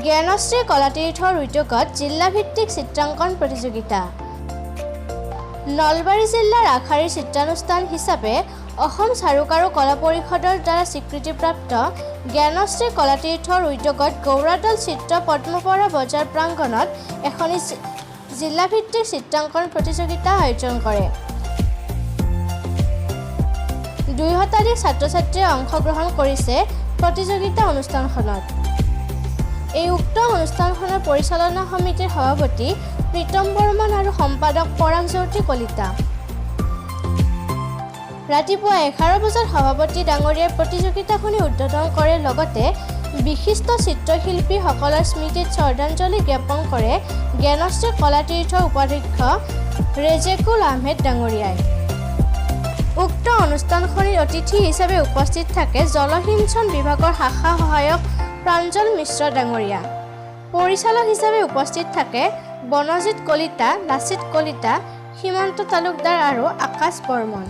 জ্ঞানশ্ৰী কলাতীৰ্থৰ উদ্যোগত জিলাভিত্তিক চিত্ৰাংকন প্ৰতিযোগিতা। নলবাৰী জিলাৰ আগশাৰীৰ চিত্ৰানুষ্ঠান হিচাপে অসম চাৰুকাৰু কলা পৰিষদৰ দ্বাৰা স্বীকৃতিপ্ৰাপ্ত জ্ঞানশ্ৰী কলাতীৰ্থৰ উদ্যোগত গৌৰাদল চিত্ৰ পদ্মপৰা বজাৰ প্ৰাংগণত এখনি জিলাভিত্তিক চিত্ৰাংকন প্ৰতিযোগিতা আয়োজন কৰে। 2 শতাধিক ছাত্ৰ ছাত্ৰীয়ে অংশগ্ৰহণ কৰিছে প্ৰতিযোগিতা অনুষ্ঠানখনত। এই উক্ত অনুষ্ঠানখনৰ পৰিচালনা সমিতিৰ সভাপতি প্ৰীতম বৰ্মন আৰু সম্পাদক পৰাগজ্যোতি কলিতা। ৰাতিপুৱা 11 বজাত সভাপতি ডাঙৰীয়াই প্ৰতিযোগিতাখনি উদ্বোধন কৰে। লগতে বিশিষ্ট চিত্ৰশিল্পীসকলৰ স্মৃতিত শ্ৰদ্ধাঞ্জলি জ্ঞাপন কৰে জ্ঞানশ্ৰী কলাতীৰ্থৰ উপাধ্যক্ষ ৰেজেকুল আহমেদ ডাঙৰীয়াই। উক্ত অনুষ্ঠানখনিত অতিথি হিচাপে উপস্থিত থাকে জলসিঞ্চন বিভাগৰ শাখা সহায়ক প্ৰাঞ্জল মিশ্ৰ ডাঙৰীয়া। পৰিচালক হিচাপে উপস্থিত থাকে বনজিৎ কলিতা, লাচিত কলিতা, সীমান্ত তালুকদাৰ আৰু আকাশ বৰ্মন।